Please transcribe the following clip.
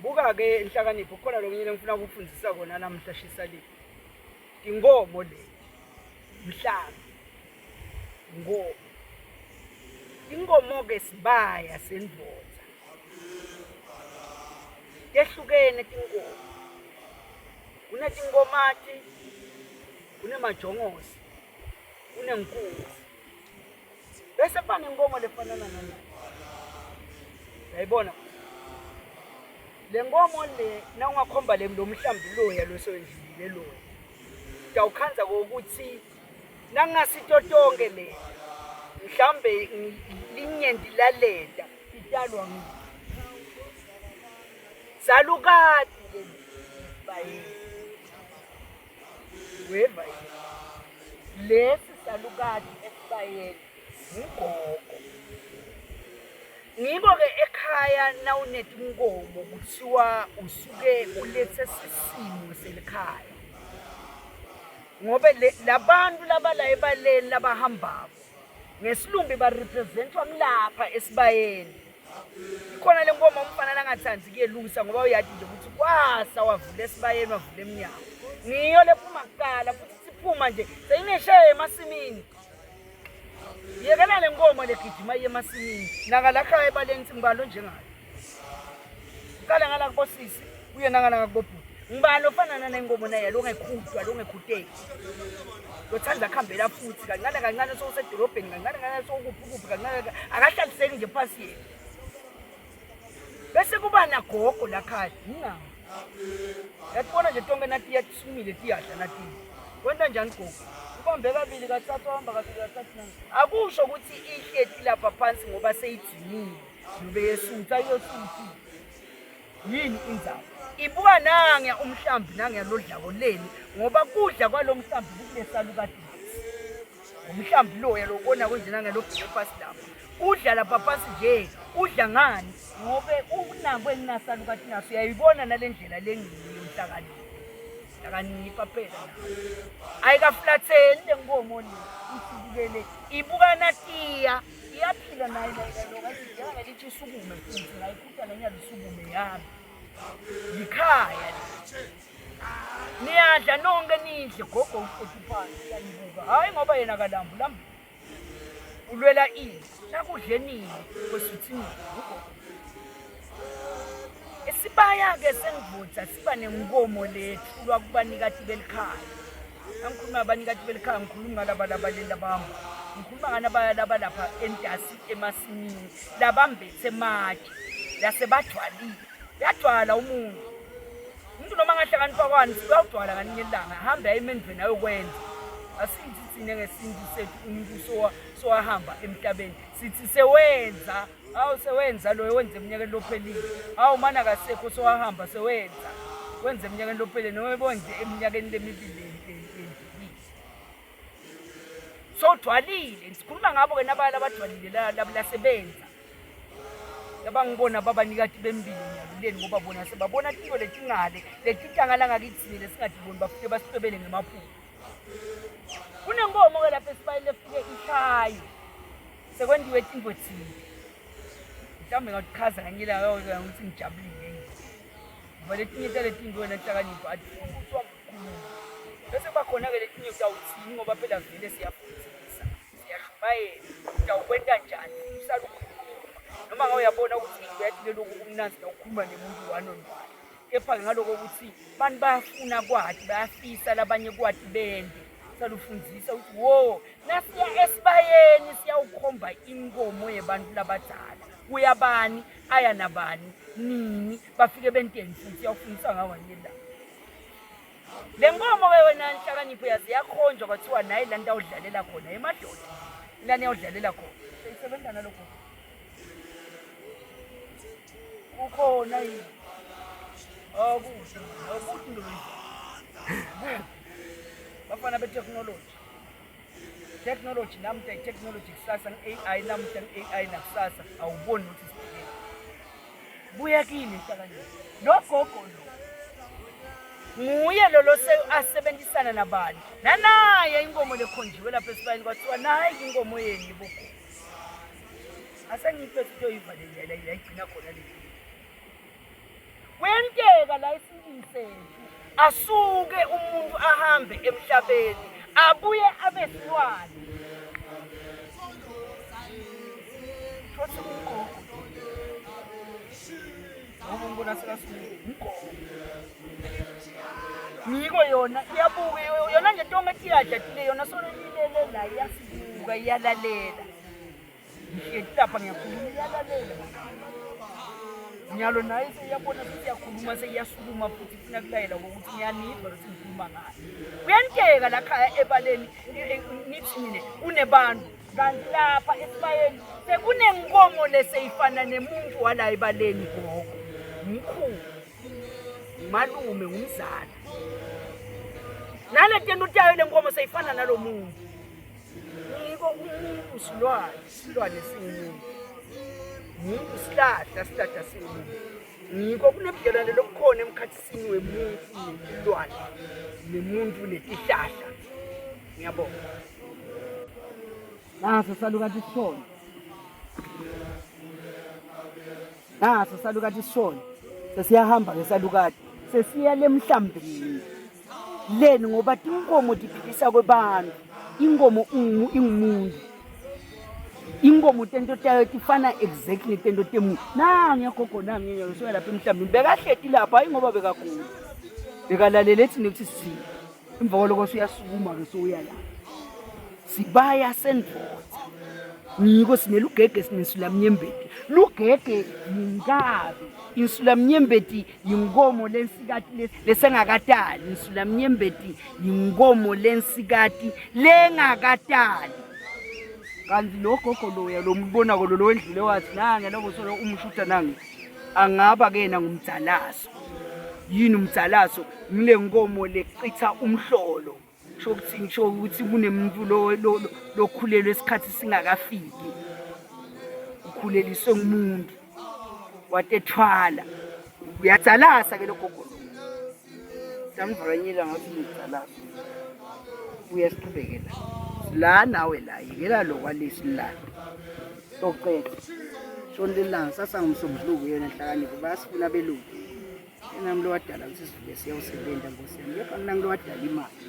Buka-ke Nhlakanipho, kukhona lokunye lengifuna kufundisa kona namuhla Shisalile. Tinkomo leti, mhlambi, inkomo. Inkomo-ke sibaya sendvodza. Tehlukene tinkomo. Kunetinkomati, kunemajongosi, kunenkunzi. Bese kuba nenkomo lefanana nana. Uyayibona? Le nkomo le nawungakhomba le lo mhlambi loya losewendlulile loya. Utawukhandza kokuthi nangasito tonke le mhlawumbe linyenti laleta italwa ngiphi. Salukati ke bayeni. Weva yini? Lesi salukati esibayeni ngugogo. Ngiko-ke ekhaya nawunetinkomo kuthiwa usuke ulethe sisimo selikhaya. Ngobe labantu labala ebaleni labahambako ngesilumbi barepresentwa ngilapha esibayeni. Ikhona le nkomo umfana langathandi kuyelusa ngoba uyati nje ukuthi kwasa wavula esibayeni wavula emnyango. Ngiyo lephuma kuqala futhi siphuma nje seyingesheya emasimini. Yekela le nkomo legijima iye emasimini. Naka la khaya ebaleni ngibani lonjengayo. Uqale ngala kubosisi uye nangala ngakubobhuti. Ngibani ofana nanenkomo naye lo ngekhudwa lo ngekhuteki. Lothanda kuhambela futhi kancane kancane sowusedolobheni kancane kancane sowukuphi kuphi kancane akahlaliseki nje phasi yena. Bese kuba nagogo la khaya. Ngingami. Yatibona nje tonke natiya tisumile tiyadla natiya. Kwenta njani gogo? Ubambe kabili kathathu wahamba kabili kathathu nani. Akusho ukuthi ihleti lapha phansi ngoba seyidzinile. Nobe yesutha iyosuthi. Yini indzaba? Ibuka nange umhlambi nange lodlako leni ngoba kudla kwalo mhlambi kukulesalukati. Umhlambi loya lobona konje nange lobheke phansi lapha. Udla lapha phansi nje, udla ngani? Ngobe unakwe nginasalukati naso uyayibona nale ndlela lengiyo nhlakanipho. Hlakanipha phela nawe. Ayikaflatheli le nkomo le isibukele ibuka natiya iyaphila naye naye lo ngathi ngelithi isukume futhi ngayikhutha nanyalo isukume yami. Yikhaya le. Niyadla nonke nidle gogo uhleti phansi uyayibuka. Hayi ngoba yena akalambi ulambile. Ulwela ini? Nakudle nini kwesuthi nini ugogo. Isibaya-ke sengivutha siba nenkomo lethulwa kubanikati belikhaya. Angikhuluma abanikati belikhaya ngikhuluma ngalaba labaleli labahamba. Ngikhuluma nganabaya laba lapha entasi emasimini labambethe ematshe lasebajwalile. Uyajwala umuntu. Umuntu noma angahlakanipha kwani uyawujwala ngalinye ilanga ahambe aye emendweni ayokwenza. Asithi thina ngesintu sethu umuntu sowahamba emhlabeni sithi sewenza Awu sewenza loyo wenze eminyakeni lophelile. Awu mana akasekho sowahamba sewenza. Wenze eminyakeni lophelile noma bonje eminyakeni lemibili endlulile. Sowudwalile, sikhuluma ngabo ke nabala abadwalile laba lasebenza. Labangibona babanikati bembili nyaluleni ngoba bona sebabona tinto letingale letintanga langakithini lesingatiboni bafike basicebele ngemaphupho. Kunenkomo ke lapha esibayeni lefike ishaye. Sekwendiwe tintfo tsite. Mhlawumbe ngatichaza ngenye ilanga ukuthi ngijabulile yini. Ngoba letinye taletintfo wena nhlakanipho atifuni ukuthi wakukhuluma. Bese kuba khona-ke letinye utawutsini ngoba phela vele siyafundisa, siyashumayela. Utawukwenta njani usale ukhuluma. Noma ngabe uyabona ukuthi uyati ke lokhu kumnandzi nawukhuluma nemuntu one on one. Kepha-ke ngaloko ukuthi bantu bayafuna kwati, bayafisa labanye kwati bente. Salufundzisa ukuthi wo nasiya esibayeni siyawukhomba inkomo yebantu labadala kuyabani aya nabani nini bafike benteni futhi siyawufundisa ngawanye la le nkomo ke wena nhlakanipho yaze yakhonjwa kwathiwa naye la nto awudlalela khona emadoda lani yawudlalela khona seyisebenza nalokho kukhona yini akude akude into bafana be-technology technology namuhla i-technology kusasa ngi-AI namuhla ngi-AI nakusasa awuboni ukuthi sibhekeni buya kini nhlakanipho lo gogo lo nguye lo lo asebenzisana nabani nanaye inkomo lekhonjiwe lapha esibayeni kwathiwa nayi inkomo yenu bogogo asengiyiphethe into oyivalelele yayigcina khona le. Esikhathini sethu asuke umuntu ahambe emhlabeni abuye abe silwane. Shothi umgogo. Ngoba ngibona sekasuke umgogo. Ngiko yona iyabuka yona nje tonke tiyadla tile yona solo ilele la iyasibuka iyalalela. Ngihleti lapha ngiyakhuluma iyalalela. Nyalo naye seyiyabona ukuthi iyakhuluma seyiyasukuma futhi ifuna kulayela ngokuthi ngiyaniva ukuthi ngikhuluma ngayo. Kuyenteka la khaya ebaleni ngithi mina kunebantu kanti lapha esibayeni sekunenkomo leseyifana nemuntu wala ebaleni gogo. Mkhulu, malume, ngumzala. Nale tento tayo le nkomo seyifana nalo muntu. Ngiko umuntu silwane, silwane singumuntu. Umuntu sihlahla, sihlahla singumuntu. Ngiko kunebudlelwane lobukhona emkhathisini wemuntu netilwane, nemuntu netihlahla. Ngiyabonga. Naso salukati sishona. Naso salukati sishona. Sesiyahamba ke salukati. Sesiya lemhlambini. Leni ngoba tinkomo tiphilisa kwebantu. Inkomo ingumuntu. Inkomo tento tayo tifana exactly tento temuntu. Nange gogo nange ngisuka lapha emhlambini. Bekahleti lapha hayi ngoba bekagula. Bekalalele thina ukuthi sithini. Emva kwaloko suyasukuma ke sowuya la. Sibaya sendvodza. Ngiko sinelugege sinesulamnyembeti. Lugege yinkabi. Insulamnyembeti yinkomo lensikati lesengakatali insulamnyembeti yinkomo lensikati lengakatali kanti lo gogo loya lo mbonako lo lowendlule wathi nange lobo solo umshutha nange angaba ke yena ngumdzalaso yini umdzalaso ngile nkomo lechitha umhlolo Kusho ukuthi ngisho ukuthi kunemuntu lo lokhulelwe isikhathi singakafiki. Ukhuleliswe ngumuntu. Watethwala. Uyadzalasa ke lo gogo lo. Samvakanyela ngathi ngiyadzalasa. Buya siqhubeke la. La nawe la yekela lo kwalesi la. Soqeda. Shona lelanga sasa ngomsombuluko yena nhlakanipho bayasifuna abelungu. Enami lo wadala ukuthi sivuke siyawusebenza nkosi yami kepha kunami lo wadala imali.